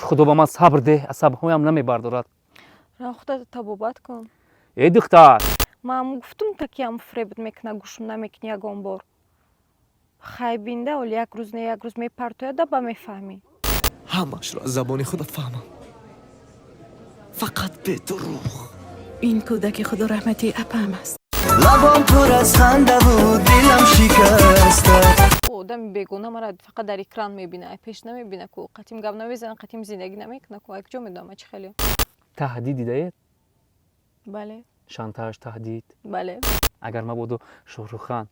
Худо ба ман сабр деҳ, асабҳоям намебардорад. Ра, худата табобат кун. Эй, духтар! Ман гуфтум, такиам фреб мекуна, гӯшум намекунӣ ягон бор. Хай, бинда, оли як рӯз не, як рӯз мепартояда, ба мефаҳмӣ. Ҳамашро аз забони худат фаҳмам, фақат бедурӯғ. Ин кӯдаки худо раҳмати апам аст. Лабом пур аз хандаву дилам шикаста. Одами бегона мара фақат дар экран мебина, ай пеш намебина ку, қатим гап намезана, қатим зиндагӣ намекуна ку, ай куҷо медонам, чӣ хеле. Таҳдид дидаед? Бале. Шантаж, таҳдид? Бале. Агар мабодо Шоҳрухан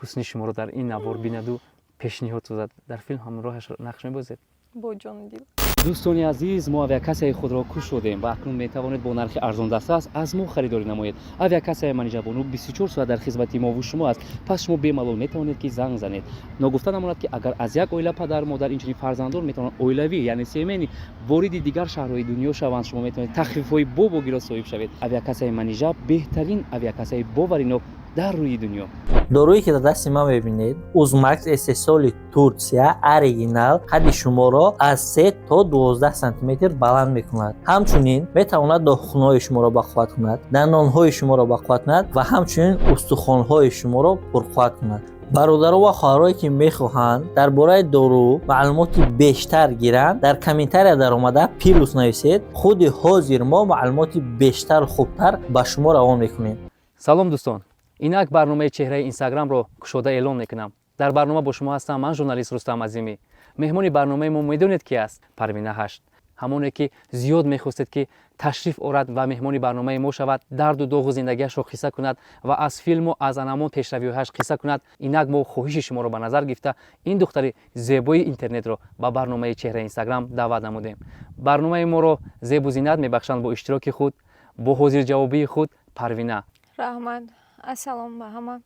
ҳусни шуморо дар ин навор бинаду пешниҳод созад, дар филм ҳамроҳаш нақш мебозед? Бо ҷону дил. Дӯстони азиз, мо авиакассаи худро кушодем ва акнун метавонед бо нархи арзондастрас аз мо харидорӣ намоед. Авиакассаи Манижабону 24 соат дар хизмати мову шумо аст. Пас шумо бемалол метавонед, ки занг занед. Ногуфта намонад, ки агар аз як оила падар, модар, инчунин фарзандон метавонанд оилавӣ, яъне семейный, вориди дигар шаҳрҳои дунё шаванд, шумо метавонед тахфифҳои бобогиро соҳиб шавед. Авиакассаи Манижа — беҳтарин авиакассаи боваринок дар рӯи дунё. Доруе ки дар дасти ман мебинед, Узмакс, истеҳсоли Турсия, оригинал, қадди шуморо аз 3 то 12 сантиметр баланд мекунад. Ҳамчунин метавонад нохунҳои шуморо бақувват кунад, дандонҳои шуморо бақувват кунад ва ҳамчунин устухонҳои шуморо пурқувват кунад. Бародаро ва хоҳарое ки мехоҳанд дар бораи дору маълумоти бештар гиранд, дар комментария даромада плюс нависед. Худи ҳозир мо маълумоти бештару хубтар ба шумо равон мекунем. Салом, дӯстон! Инак барномаи Чеҳраи Инстаграмро кушода эълон мекунам. Дар барнома бо шумо ҳастам ман, журналист Рустам Азимӣ. Меҳмони барномаи мо медонед ки аст? Парвина Ҳашт, ҳамоне ки зиёд мехостед, ки ташриф орад ва меҳмони барномаи мо шавад, дарду доғу зиндагиашро қисса кунад ва аз филму аз анамон пешравиҳояш қисса кунад. Инак мо хоҳиши шуморо ба назар гирифта, ин духтари зебои интернетро ба барномаи Чеҳраи Инстаграм даъват намудем. Барномаи моро зебу зинат мебахшанд бо иштироки худ, бо ҳозирҷавобии худ Парвина. Раҳмат, ассалом ба ҳама,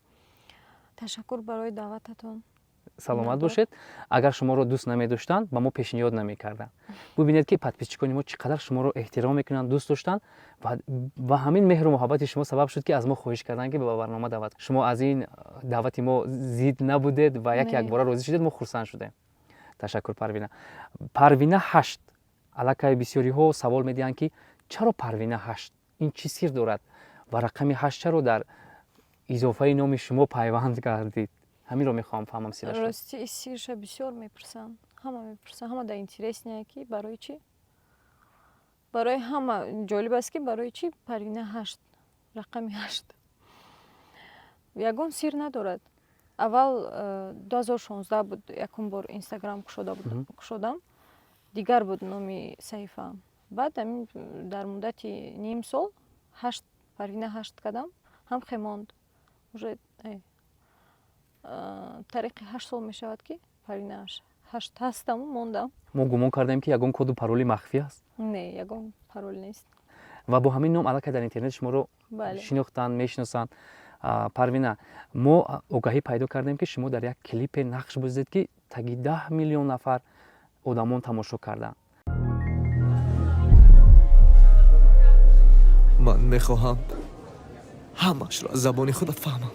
ташаккур барои даъвататон. Саломат бошед. Агар шуморо дӯст намедоштанд, ба мо пешниҳод намекарданд. Бубинед, ки подписчикони мо чӣ қадар шуморо эҳтиром мекунанд, дӯст доштанд ва ҳамин меҳру муҳаббати шумо сабаб шуд, ки аз мо хоҳиш карданд, ки ба барнома даъват. Шумо аз ин даъвати мо зид набудед ва як якбора розӣ шудед. Мо хурсанд шудем. Ташаккур, Парвина. Парвина Ҳашт, аллакай бисёриҳо савол медиҳанд, ки чаро Парвина Ҳашт, ин чӣ сир дорад ва рақами ҳашт чаро дар изофаи номи шумо пайванд гардид? Ҳаминро мехоҳам фаҳмам сирашро. Рости, сирша бисёр мепурсанд, ҳама мепурсанд, ҳама да интересно, ки барои чӣ. Барои ҳама ҷолиб аст, ки барои чӣ Парвина Ҳашт, рақами ҳашт. Ягон сир надорад. Аввал 2016 буд, якум бор Инстаграм кушодам, дигар буд номи саҳифаам. Баъд ҳамин дар муддати ним сол ҳашт, Парвина Ҳашт кардам, ҳам хемонд. Уже тариқи 8 сол мешавад, ки Парвина Ҳашт ҳастаму мондам. Мо гумон кардем, ки ягон коду пароли махфӣ аст. Не, ягон парол нест. Ва бо ҳамин ном аллакай дар интернет шуморо шинохтанд, мешиносанд. Парвина, мо огаҳӣ пайдо кардем, ки шумо дар як клипе нақш бозидед, ки таги 10 миллион нафар одамон тамошо карданд. Ман мехоҳам ҳамашро аз забони худат фаҳмам,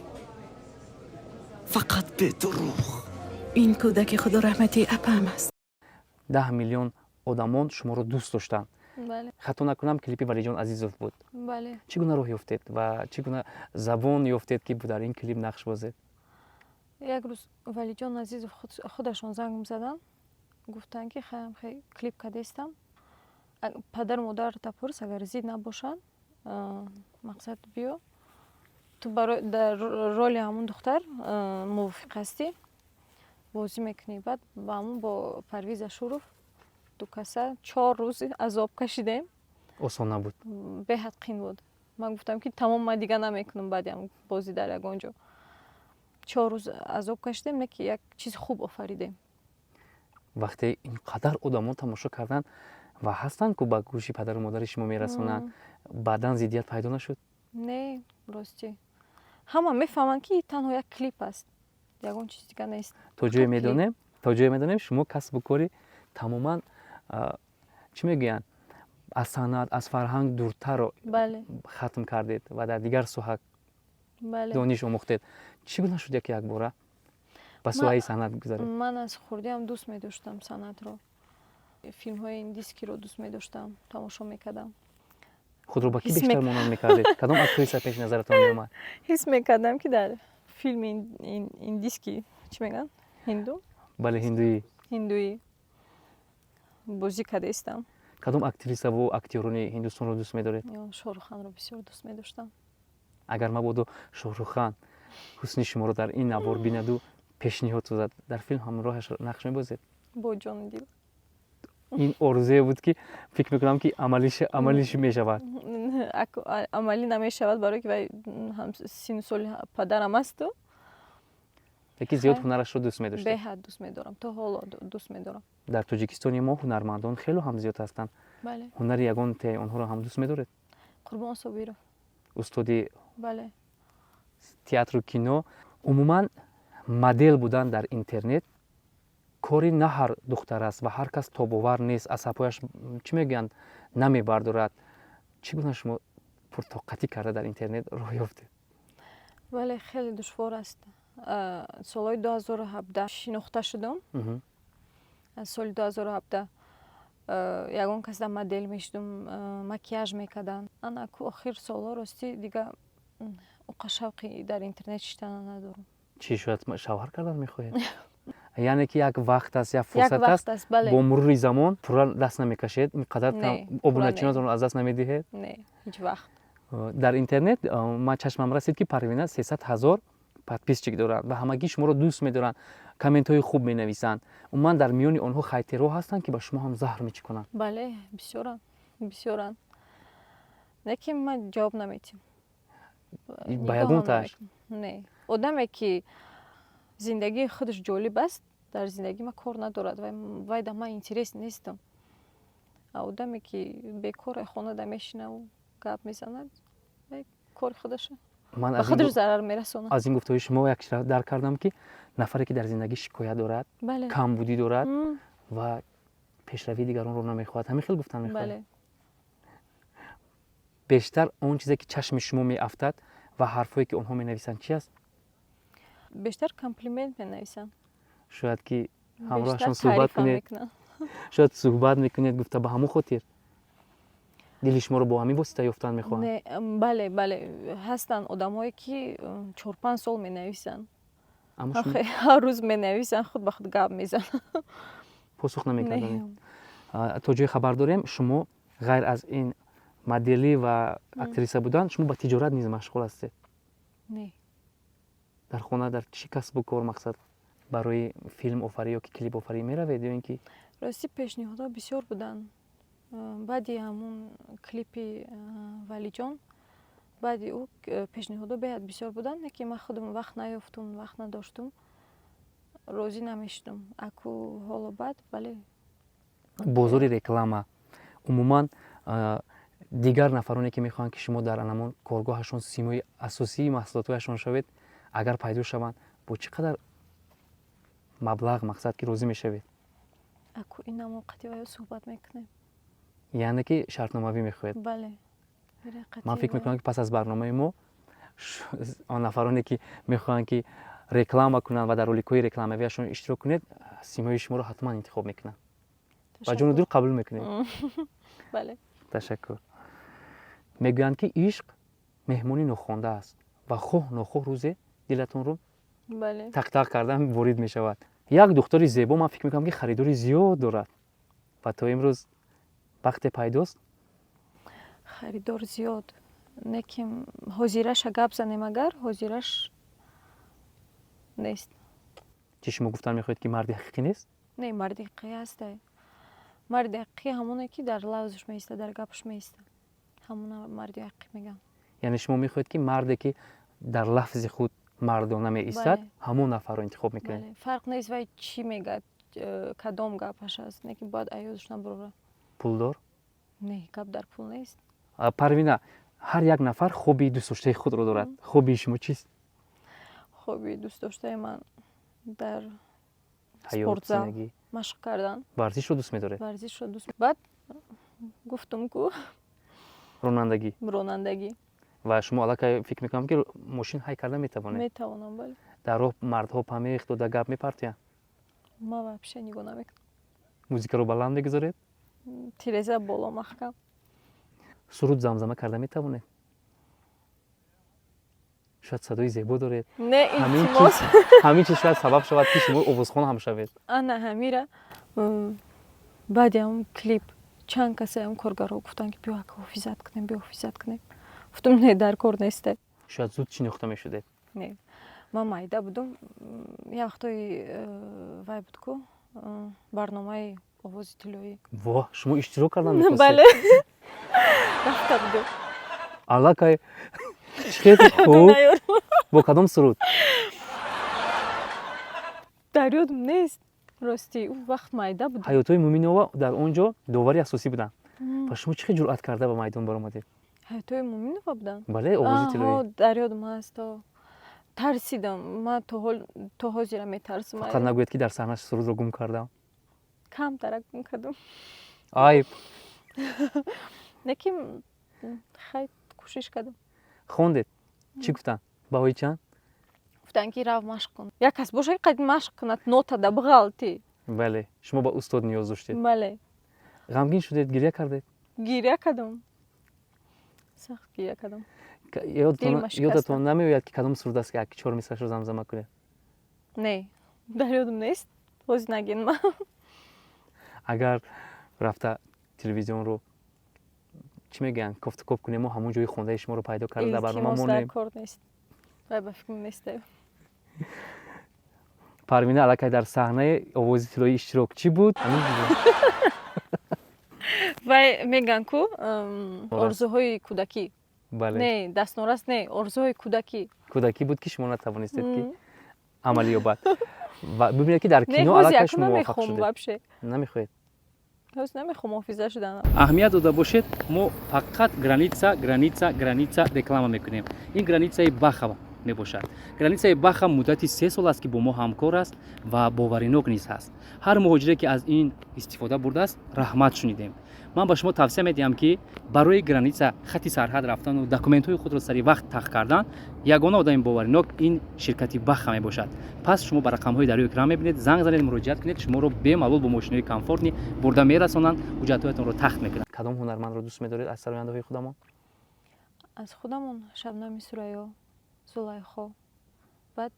фақат бедурӯғ. Ин кӯдаки худо раҳмати апам аст. 10 миллион одамон шуморо дӯст доштанд. Бале. Хато накунам, клипи Валиҷон Азизов буд. Бале. Чӣ гуна роҳ ёфтед ва чӣ гуна забон ёфтед, ки дар ин клип нақш бозед? Як рӯз Валиҷон Азизов худашон занг заданд, гуфтанд, ки хаям хе клип кардестам, падару модарта пурс, агар зид набошанд, мақсад, биё, ту барои дар роли ҳамун духтар мувофиқ ҳастӣ, бозӣ мекунӣ. Баъд ба ҳамун бо Парвиз Ашуров ду каса 4 рӯз азоб кашидем. Осон набуд. Беҳад қин буд. Ман гуфтам, ки тамом, ман дига намекунам баъди ҳам бозӣ дар ягон ҷо. 4 рӯз азоб кашидем, не ки як чизи хуб офаридем. Вақте ин қадар одамон тамошо карданд ва ҳастанд, ку ба гӯши падару модари шумо мерасонанд, баъдан зиддият пайдо нашуд? Не, ростӣ, ҳама мефаҳманд, ки танҳо як клип аст, ягон чиз дига нест. То ҷое Фақат клип. медонем, шумо касбу кори тамоман, чӣ мегӯянд, аз санъат, аз фарҳанг дуртарро хатм кардед ва дар дигар соҳа дониш омӯхтед. Чӣ гуна шуд, яке якбора ба соҳаи санъат гузаред? Ман аз хурдиам дӯст медоштам санъатро. Филмҳои индийскиро дӯст медоштам, тамошо мекардам. Худро ба кӣ бештар монанд мекардед? Кадом актриса пеши назаратон меомад? Ҳис мекардам, ки дар филми индийский, чӣ мегӯянд, ҳинду. Бале, ҳиндуӣ. Ҳиндуӣ бозӣ кардаистам. Кадом актрисаву актёрони Ҳиндустонро дӯст медоред? Шоҳрухханро бисёр дӯст медоштам. Агар мабодо Шоҳруххан ҳусни шуморо дар ин навор бинаду пешниҳод созад, дар филм ҳамроҳаш нақш мебозед? Бо ҷону дил. Ин орзуе буд, ки фикр мекунам, ки амалиш мешавад. Амалӣ намешавад, барое ки вай сину соли падарам асту. Яки зиёд ҳунарашро дӯст медоштед? Беҳад дӯст медорам, то ҳоло дӯст медорам. Дар Тоҷикистони мо ҳунармандон хело ҳам зиёд ҳастанд. Бале. Ҳунари ягонтаи онҳоро ҳам дӯст медоред? Қурбон Собиров. Устоди Бале. театру кино. Умуман, модел будан дар интернет кори на ҳар духтар аст ва ҳар кас тобовар нест, асабҳояш, чӣ мегӯянд, намебардорад. Чӣ гуна шумо пуртоқатӣ карда дар интернет роҳ ёфтед? Бале, хеле душвор аст. Солҳои 2017 шинохта шудам. Аз соли 2017 ягон кас дар модел мешудум, макияж мекарданд. Анаку охир солҳо, ростӣ, дига уқа шавқи дар интернет шиштана надорам. Чӣ, шояд шавҳар кардан мехоҳед? Яъне ки як вақт аст, як фурсат аст, бо мурури замон пурра даст намекашед, ин қадар обуначинотонро аз даст намедиҳед? Не, ҳеҷ вақт. Дар интернет ман чашмам расид, ки Парвина 300 000 подписчик доранд ва ҳамагӣ шуморо дӯст медоранд, комментҳои хуб менависанд. Умуман, дар миёни онҳо хайтерҳо ҳастанд, ки ба шумо ҳам заҳр мечиконанд? Бале, бисёранд, бисёранд, лекин ман ҷавоб наметиҳам. Ба ягонтааш? Не, одаме ки зиндагии худаш ҷолиб аст, дар зиндагии ман кор надорад, вай да ман интерес нестам. А одаме ки бекор хонада мешинаву гап мезанад, вай кори худаша, ба худаш зарар мерасонад. Аз ин гуфтаҳои шумо як чиз дарк кардам, ки нафаре ки дар зиндагӣ шикоят дорад, камбудӣ дорад ва пешравии дигаронро намехоҳад, ҳамин хел гуфтан мехоҳад. Бештар он чизе ки чашми шумо меафтад ва ҳарфҳое ки онҳо менависанд, чи аст? Бештар комплимент менависанд. Шояд ки ҳамроҳашон суҳбат кунед, шояд суҳбат мекунед гуфта, ба ҳамон хотир дили шуморо бо ҳамин восита ёфтан мехоҳанд? Бале, бале, ҳастанд одамое ки 4-5 сол менависанд, ҳар рӯз менависанд, худ ба худ гап мезананд. Посух намекарданд? То ҷое хабар дорем, шумо ғайр аз ин моделӣ ва актриса будан, шумо ба тиҷорат низ машғул ҳастед? Не. Дар хона дар чӣ касбу кор, мақсад, барои филм офарӣ ё ки клип офарӣ меравед ё ин ки? Ростӣ, пешниҳодҳо бисёр буданд. Баъди ҳамун клипи Валиҷон, баъди ӯ пешниҳодҳо беҳад бисёр буданд, лекин ман худам вақт наёфтум, вақт надоштум, розӣ намешудам. Аку ҳоло баъд, бале. Бозори реклама, умуман, дигар нафароне ки мехоҳанд, ки шумо дар анамон коргоҳашон симои асосии маҳсулотҳояшон шавед, агар пайдо шаванд, бо чӣ қадар маблағ, мақсад, ки розӣ мешавед? Аку инамо қати ваё суҳбат мекунем. Яъне ки шартномавӣ мехоҳед? Бале. Ман фикр мекунам, ки пас аз барномаи мо он нафароне ки мехоҳанд, ки реклама кунанд ва дар роликҳои рекламавиашон иштирок кунед, симои шуморо ҳатман интихоб мекунанд ва ҷону дил қабул мекунед. Бале. Ташаккур. Мегӯянд, ки ишқ меҳмони нохонда аст ва хоҳ нохоҳ рӯзе дилатонро тақтақ кардан ворид мешавад. Як духтари зебо, ман фикр мекунам, ки харидори зиёд дорад ва то имрӯз вақте пайдост? Харидор зиёд, лекин ҳозираша гап занем агар, ҳозираш нест. Чӣ, шумо гуфтан мехоҳед, ки марди ҳақиқӣ нест? Не, марди ҳақиқӣ ҳастай. Марди ҳақиқӣ ҳамоне ки дар лавзаш меиста, дар гапаш меиста, ҳамона марди ҳақиқӣ мегӯям. Яъне шумо мехоҳед, ки марде ки дар лафзи худ мардона меистад, ҳамон нафарро интихоб мекунед? Фарқ нест, вай чӣ мегӯяд, кадом гапаш аст, лекин бояд аёзаш набурора. Пулдор? Не, гап дар пул нест. Парвина, ҳар як нафар хобби дӯстдоштаи худро дорад. Хоббии шумо чист? Хобби дӯстдоштаи ман дар ҳаёт, спортзал зиндагӣ? Машқ кардан. Варзишро дӯст медоред? Варзишро дӯст, баъд гуфтум ку. Ронандагӣ. Ронандагӣ. Ва шумо аллакай, фикр мекунам, ки мошин ҳай карда метавонед? Метавонам, бале. Дар роҳ мардҳо помех дода гап мепартоянд? Ман вообще нигоҳ намекунам. Музикаро баланд мегузоред? Тиреза боло маҳкам. Суруд замзама карда метавонед? Шояд садои зебо доред. Не, Ҳамин илтимос. чиз, ҳамин чиз шояд сабаб шавад, ки шумо овозхон ҳам шавед. Ана ҳамира баъди ҳамн клип чанд касе, ҳам коргарҳо гуфтанд, ки биё, ака, ҳофизат кунем, биё, ҳофизат кунем. Гуфтам, не, дар кор несте. Шояд зуд шинохта мешудед. Не, ман майда будум. Як вақтои вай буд ку, барномаи «Овози тиллоӣ». Во, шумо иштирок кардан мехостед? Бале, рафта будум. Аллакай чӣ хеле хуб. Наёрам. Бо кадом суруд? Дар ёдам нест, ростӣ, ӯ вақт майда будум. Ҳаётҳои Муминова дар он ҷо довари асосӣ буданд ва шумо чӣ хел ҷуръат карда ба майдон баромадед? Ҳаётҳои Муминова буданд? Бале, «Овози тиллоӣ». Дар ёдам ҳаст, тарсидам. Ман то ҳол, то ҳозира метарсам. Фақат нагӯед, ки дар саҳна сурудро гум кардам. Камтарак гум кардам. Айб. Лекин хай, кӯшиш кардам. Хондед, чӣ гуфтанд? Баҳои чанд? Гуфтанд, ки рав, машқ кун, як кас боша, қад машқ кунад, нотада биғалтӣ. Бале, шумо ба устод ниёз доштед. Бале. Ғамгин шудед, гиря кардед? Гиря кардам, сахт гиря кардам. Дилма шикаста. Ёдатон намеояд, ки кадом суруд аст, ки як чор мисрашро замзама кунед? Не, дар ёдам нест, ҳозир нагин ман. Агар рафта телевизионро, чӣ мегӯянд, кофтукоб кунем, мо ҳамон ҷои хондаи шуморо пайдо карда, дар барнома Илтимос, дар монем. кор нест вай, ба фикрам, несте. Парвина аллакай дар саҳнаи «Овози тиллоӣ» иштирокчӣ буд. Ҳамин буд. Вай мегӯянд ку Норас. Орзуҳои кӯдакӣ. Бале. Не, дастнорас не, орзуҳои кӯдакӣ. Кӯдакӣ буд, ки шумо натавонистед, ки амалӣ ёбад, ва бибинед, ки дар Не, кино ҳозир аллакай яку шумо муваффақ намехоҳам шудед. Вообще. Намехоҳед? Ҳозир намехоҳам ҳофиза шудан. Аҳамият дода бошед, мо фақат «Граница, граница, граница» реклама мекунем. Ин границаи Баха мебошад. Границаи Баха муддати 3 сол аст, ки бо мо ҳамкор аст ва боваринок низ ҳаст. Ҳар муҳоҷире, ки аз ин истифода бурдааст, раҳмат шунидем. Ман ба шумо тавсия медиҳам, ки барои граница, хати сарҳад рафтану документҳои худро сари вақт тахт кардан, ягона одами боваринок ин ширкати Баха мебошад. Пас шумо ба рақамҳои дар рӯи экран мебинед, занг занед, муроҷиат кунед, шуморо бемалол бо мошинои комфортный бурда мерасонанд, ҳуҷҷатҳоятонро тахт мекунанд. Кадом ҳунармандро дӯст медоред аз сарояндаҳои худамон? Аз худамон Шабнами Сурайё, Зулайхо, баъд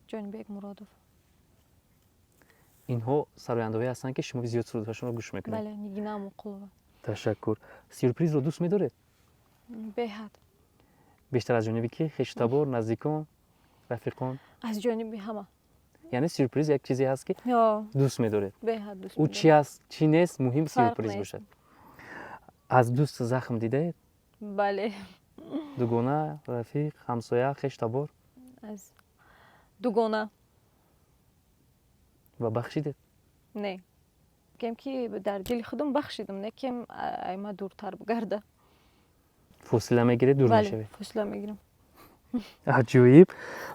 Ҷонибек Муродов. Инҳо сарояндаҳое ҳастанд, ки шумо зиёд сурудҳошонро гӯш мекунед? Бале, Нигина Амоқулова. Ташаккур. Сюрпризро дӯст медоред? Беҳад. Бештар аз ҷониби ки? Хештабор, наздикон, рафиқон? Аз ҷониби ҳама. Яъне сюрприз як чизе ҳаст, ки дӯст медоред? Беҳад дӯст Ӯ чи медорам. аст, чӣ нест, муҳим Фарқ сюрприз нест. бошад. Аз дӯст захм дидаед? Бале. Дугона, рафиқ, ҳамсоя, хештабор? Аз дугона. Ва бахшидед? Не, гем, ки дар дили худам бахшидам, не кем айма дуртар бигарда. Фосила мегиред, дур Бале. мешавед? Фосила мегирам. Аҷоиб.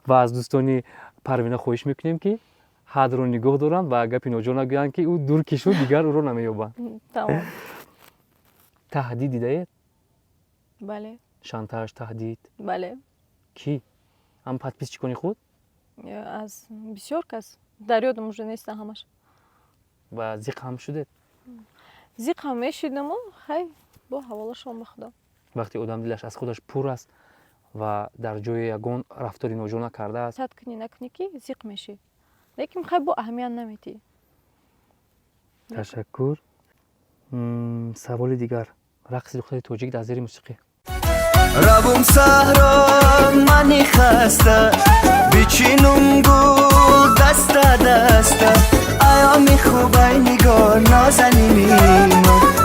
Ва аз дӯстони Парвина хоҳиш мекунем, ки ҳадро нигоҳ доранд ва гапи ноҷо нагӯянд, ки ӯ дур ки шуд, дигар ӯро намеёбанд. Тамом. Таҳдид дидаед? Бале. Шантаж, таҳдид? Бале. Кӣ? Ҳам подписчикони худ? Аз бисёр кас, дар ёдам уже неста ҳамаш. Ва зиқ ҳам шудед? Зиқам мешидаму хай, бо ҳаволашон ба худо. Вақте одам дилаш аз худаш пур аст ва дар ҷои ягон рафтори ноҷо накардааст. Сад кунӣ, накунӣ, ки зиқ мешӣ, лекин хай, бо аҳамият наметиҳӣ. Ташаккур. Саволи дигар: рақси духтари тоҷик дар зери мусиқӣ. Равум саҳро, мани хаста, бичинум гул даста даста. Аёми хубай, нигор, нозанини ман,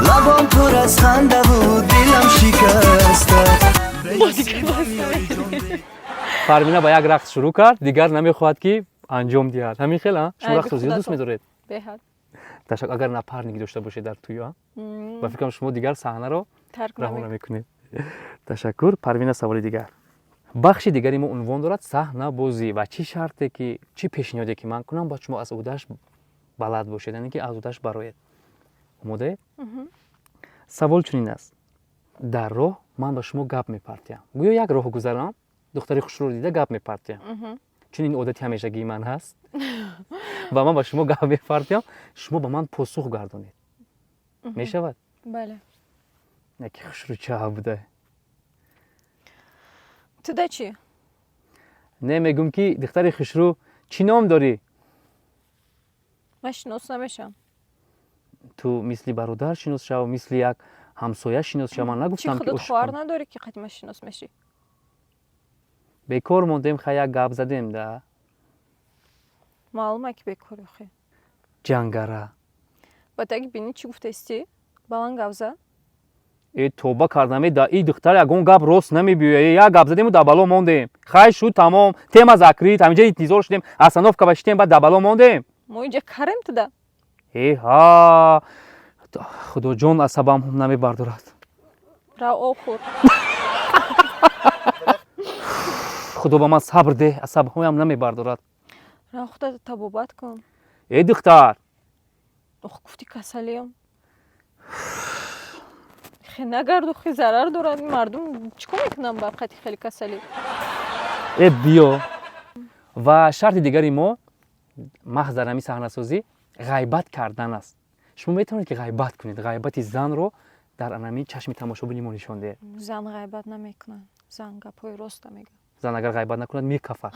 лабом пур аз хандаву дилам шикаста. Парвина ба як рақс шурӯъ кард, дигар намехоҳад, ки анҷом диҳад. Ҳамин хел, а? Шумо Айби рақсро зиёд дӯст худатон. медоред? Беҳад. Ташаккур. Агар напарник дошта бошед дар тӯю, а, ба фикрам, шумо дигар саҳнаро Тарк раҳо намекунам. намекунед. Ташаккур, Парвина. Саволи дигар. Бахши дигари мо унвон дорад «Саҳнабозӣ». Ва чӣ шарте ки, чӣ пешниҳоде ки ман кунам, бояд шумо аз ӯҳдааш балад бошед, яъне ки аз ӯҳдааш бароед. Омодаед? Савол чунин аст: дар роҳ ман ба шумо гап мепартиям, гӯё як роҳгузарам, духтари хушрӯро дида гап мепартиям. Чун ин одати ҳамешагии ман ҳаст ва ман ба шумо гап мефартиям, шумо ба ман посух гардонед, мешавад? Бале. Яки хушрӯча буда. Туда чӣ? Не, мегӯм, ки духтари хушрӯ, чӣ ном дорӣ? Ман шинос намешавам. Ту мисли бародар шинос шав, мисли як ҳамсоя шинос шав. Ман Чӣ? нагуфтам, ки Худот хоҳар ошиқам. надорӣ, ки қати ман шинос мешӣ? Бекор мондем, ха, як гап задем да. Маълума, ки бекори охи. Ҷангара. Ба таги бинӣ, чӣ гуфтаистӣ? Баланд гап зад. Э, тоба кардаме да, и духтар ягон гап рост намебиёя. Э, як гап задему, дар бало мондем. Хай, шуд, тамом, тема закрыт. Ҳаминҷа интизор шудем, остановка ба шитем, баъд дар бало мондем. Мо инҷа карем туда. Э ҳа, Худоҷон, асабам намебардорад. Рав, об хӯр. Худо, ба ман сабр деҳ, асабҳоям намебардорад. Рав, худата табобат кун. Э, духтар. Ох, гуфти, касалиям. Хе, нагарду, хе, зарар дорад. Мардум чӣ кор мекунанд ба қати хеле касалӣ? Э, биё. Ва шарти дигари мо маҳз дар ҳамин саҳнасозӣ ғайбат кардан аст. Шумо метавонед, ки ғайбат кунед, ғайбати занро дар анамин чашми тамошобини мо нишон диҳед. Зан ғайбат намекунад, зан гапҳои роста мегӯяд. Зан агар ғайбат накунад, мекафад.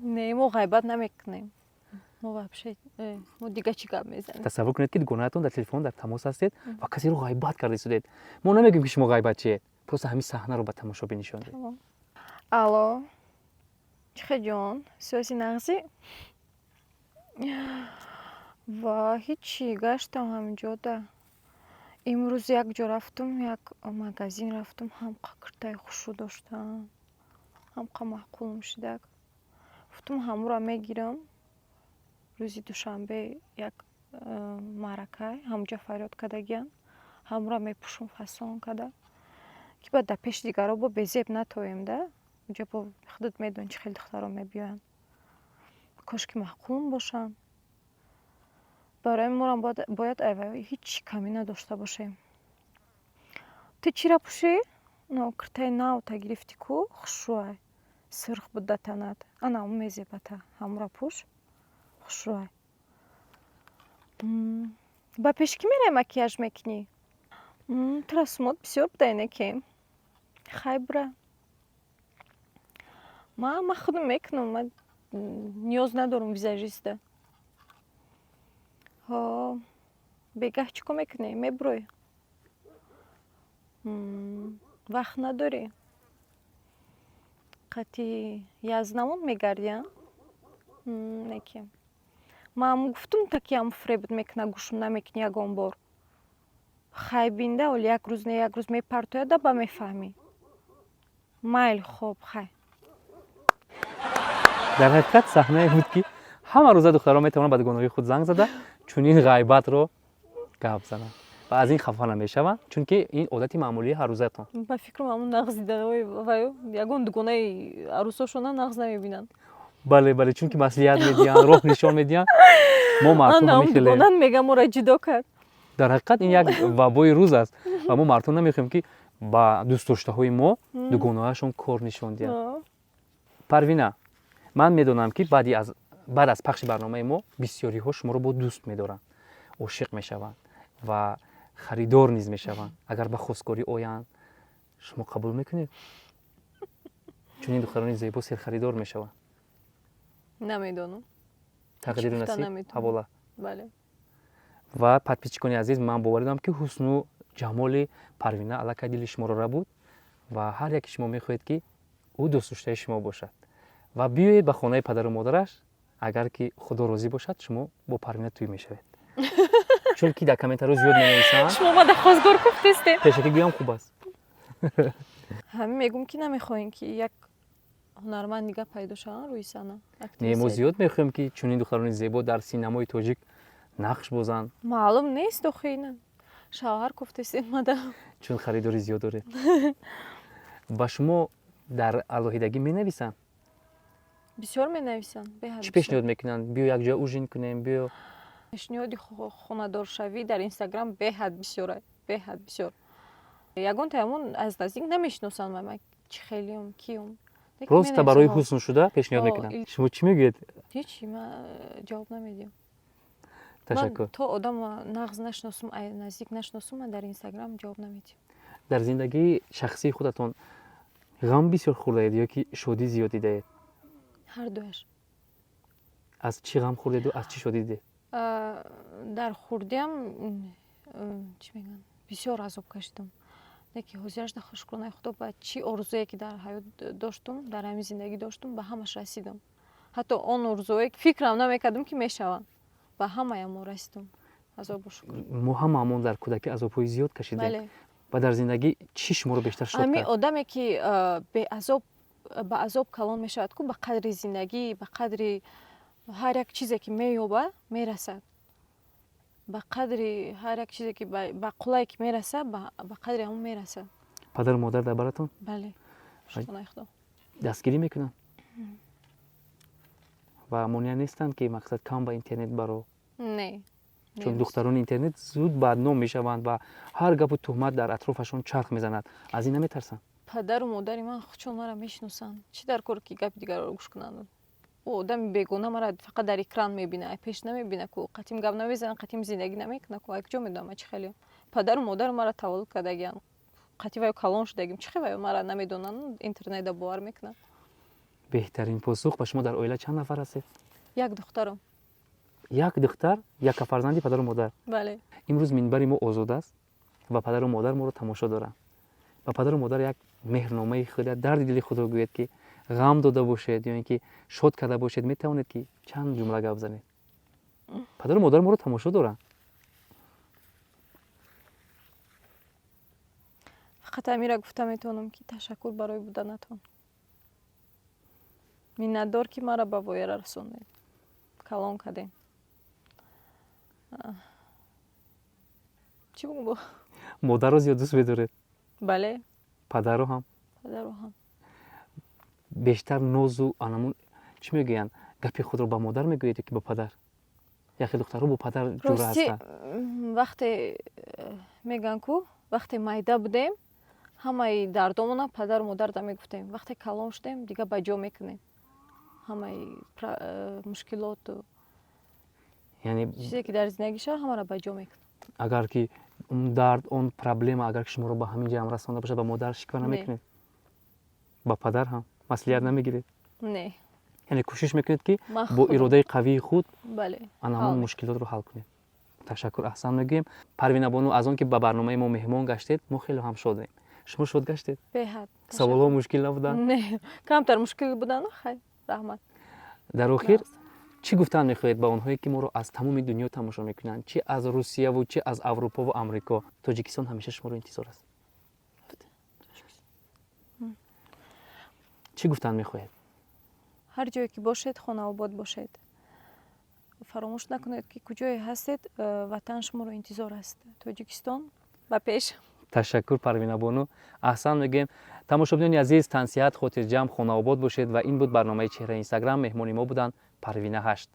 Не, мо ғайбат намекунем. Мо вообще мо дига чӣ гап мезанем? Тасаввур кунед, ки дугонаатон дар телефон дар тамос ҳастед ва касеро ғайбат карда истодед. Мо намегӯем, ки шумо ғайбатчиед, просто ҳамин саҳнаро ба тамошобин нишон диҳед. Тамом. Алло, чихе, ҷон, сиёси нағзӣ? Ва ҳичи, гаштам ҳаминҷода. Имрӯз як ҷо рафтум, як магазин рафтум, ҳамқа киртаи хушрӯ доштам, ҳамқа маъқулм шидак. Гуфтум, ҳамура мегирам. Рӯзи душанбе як маъракай, ҳамуҷа фарёд кардагиянд, ҳамура мепӯшум фасон када, ки баъд дар пеши дигаро бо безеб натоем да. Уҷа бо худат медонӣ, чӣ хеле духтаро мебиёянд. Кошки маъқулм бошанд. Барои морам бояд ҳеҷ камӣ надошта бошем. Ту чира пӯшӣ? Киртаи навта гирифтӣ ку, хушрӯай, сурх буд да танат, ана ҳамун мезебата, ҳамура пӯш, хушрӯай. Ба пеши кӣ меравӣ, макияж мекунӣ? Тура сумот бисёр буда, ине ки. Хай, бура. Ман худам мекунам, ман ниёз надорам визажиста. Ҳо, бегаҳ чӣ кор мекунӣ, мебурӯй? Вақт надорӣ? Қати язнамон мегардӣ, а? Неки ман ҳамун гуфтум, та ки ҳамун фиребат мекунад, гӯшум намекунӣ ягон бор. Хай, бинда, оли як рӯз не, як рӯз мепартояда, ба мефаҳмӣ. Майли, хоб, хай. Дар ҳақиқат саҳнае буд, ки ҳама рӯза духтарон метавонанд ба дугонаҳои худ занг зада, чунин ғайбатро гап зананд ва аз ин хафа намешаванд, чунки ин одати маъмулии ҳаррӯзатон. Ба фикрам, ҳамун нағз диданои ваю ягон дугонаи арӯсошона нағз намебинанд. Бале, чунки маслиҳат медиҳанд, роҳ нишон медиҳанд. Мо мардум Ана дугонат мега, моро ҷудо кард. Дар ҳақиқат ин як вабои рӯз аст ва мо мардум намехоҳем, ки ба дӯстдоштаҳои мо дугонаҳояшон кор нишон диҳанд. Парвина, ман медонам, ки баъд аз пахши барномаи мо бисёриҳо шуморо бо дӯст медоранд, ошиқ мешаванд ва харидор низ мешаванд. Агар ба хостгорӣ оянд, шумо қабул мекунед? Чунин духтарони зебо серхаридор мешаванд. Намедонам. Тақдиру Гуфта насиб наметавонам. ҳавола. Бале. Ва подписчикони азиз, ман боварӣ дорам, ки ҳусну ҷамоли Парвина аллакай дили шуморо рабуд ва ҳар яке шумо мехоҳед, ки ӯ дӯстдоштаи шумо бошад ва биёед ба хонаи падару модараш. Агар ки Худо розӣ бошад, шумо бо Парвина тӯй мешавед, чунки дар комментариҳо зиёд менависанд. Шумо омада хостгор гуфтестед. Пешакӣ гӯям хуб аст. Ҳамин мегӯм, ки намехоҳем, ки як ҳунарманд дига пайдо шаванд рӯи саҳна. Не, мо зиёд мехоҳем, ки чунин духтарони зебо дар синамои тоҷик нақш бозанд. Маълум нест, охи, ина шавҳар гуфтестед мада. Чун харидори зиёд доред. Ба шумо дар алоҳидагӣ менависанд? Бисёр менависанд, беҳад Чӣ бисёр. пешниҳод мекунанд? Биё, якҷоя ужин кунем, биё. Пешниҳоди хонадоршавӣ дар Инстаграм беҳад бисёра, беҳад бисёр. Ягон таямон аз наздик намешиносанд ман, чӣ хелиём, киём. Лекин Просто барои менависам, ҳусн шуда пешниҳод О, мекунанд. Шумо чӣ мегӯед? Ҳечи, ман ҷавоб намедиҳам. Ташаккур. Ман то одама нағз нашиносум, наздик нашиносум, ман дар Инстаграм ҷавоб намедиҳам. Дар зиндагии шахсии худатон ғам бисёр хӯрдаед ё ки шодӣ зиёд дидаед? Ҳар дуяш. Аз чӣ ғам хӯрдеду аз чӣ шодӣ дидед? Дар хурдиам, чӣ мегӯянд, бисёр азоб кашидам, лекин ҳозирашда, шукронаи Худо, ба чӣ орзуе ки дар ҳаёт доштум, дар ҳамин зиндагӣ доштум, ба ҳамаш расидам. Ҳатто он орзуое ки фикрам намекардам, ки мешаванд, ба ҳамаям мо расидам, ҳазор бор шукр. Мо ҳамаамон дар кӯдакӣ азобҳои зиёд кашидем. Бале. Ва дар зиндагӣ чӣ шуморо бештар шод Ҳамин кард? одаме ки беазоб, ба азоб калон мешавад ку, ба қадри зиндагӣ, ба қадри ҳар як чизе ки меёбад, мерасад, ба қадри ҳар як чизе ки ба қуллае ки мерасад, ба қадри ҳамон мерасад. Падару модар дар баратон? Бале, шукронаи Худо. Дастгирӣ мекунанд ва монеа нестанд, ки мақсад кам ба интернет баро? Не. Чун духтарони интернет зуд бадном мешаванд ва ҳар гапу туҳмат дар атрофашон чарх мезанад. Аз ин наметарсанд? Падару модари ман худшон маро мешиносанд. Чӣ дар кор, ки гапи дигарро гӯш кунанд? Ӯ одами бегона мара фақат дар экран мебина, ай пеш намебина ку, қатим гап намезана, қатим зиндагӣ намекуна ку. Ай куҷо медонам ман чӣ хеле? Падару модар мара таваллуд кардагианд, қатӣ ваё калон шудагим. Чӣ хел ваё мара намедонанд, интернета бовар мекунанд? Беҳтарин посух. Ба шумо дар оила чанд нафар ҳастед? Як духтарам. Як духтар, яка фарзанди падару модар? Бале. Имрӯз минбари мо озод аст ва падару модар моро тамошо доранд. Ба падару модар як меҳрномаи худ, як дарди дили худро гӯед, ки ғам дода бошед ё ин ки шод карда бошед. Метавонед, ки чанд ҷумла гап занед. Падару модар моро тамошо доранд. Фақат ҳамира гуфта метавонам, ки ташаккур барои буданатон, миннатдор, ки маро ба вояра расондед, калон кардем. Чӣ бугум бо? Модарро зиёд дӯст медоред? Бале. Падарро ҳам? Падарро ҳам. Бештар нозу анамун, чӣ мегӯянд, гапи худро ба модар мегӯед ё ки ба падар? Яхе духтарҳо бо падар ҷура Ростӣ, ҳастанд. Вақте мегӯянд ку, вақте майда будем, ҳамаи дардомона падару модарда мегуфтем. Вақте калон шудем, дига ба ҷо мекунем ҳамаи мушкилоту Яъне чизе ки дар зиндагӣ шавад, ҳамаро ба ҷо мекунем. Агар ки он дард, он проблема, агар ки шуморо ба ҳамин ҷамъ расонда бошад, ба модар шиква Не. намекунед? Ба падар ҳам маслиҳат намегиред? Не. Яъне кӯшиш мекунед, ки Ман бо худам. иродаи қавии худ Бале. ана Ҳал ҳамон мекунам. мушкилотро ҳал кунед. Ташаккур, аҳсан мегӯем, Парвинабону, аз он ки ба барномаи мо меҳмон гаштед. Мо хеле ҳам шодем. Шумо шод гаштед? Беҳад. Саволҳо мушкил набуданд? Не, камтар мушкил будану хай, раҳмат. Дар охир чӣ гуфтан мехоҳед ба онҳое, ки моро аз тамоми дунё тамошо мекунанд, чӣ аз Русияву, чӣ аз Аврупову Амрико? Тоҷикистон ҳамеша шуморо интизор аст. Чӣ гуфтан мехоҳед? Ҳар ҷое ки бошед, хонаобод бошед. Фаромӯш накунед, ки куҷое ҳастед, ватан шуморо интизор аст. Тоҷикистон ба пеш! Ташаккур, Парвинабону, аҳсан мегӯем. Тамошобинони азиз, тансиҳат, хотирҷамъ, хонаобод бошед. Ва ин буд барномаи «Чеҳраи Инстаграм». Меҳмони мо буданд Парвина Ҳашт.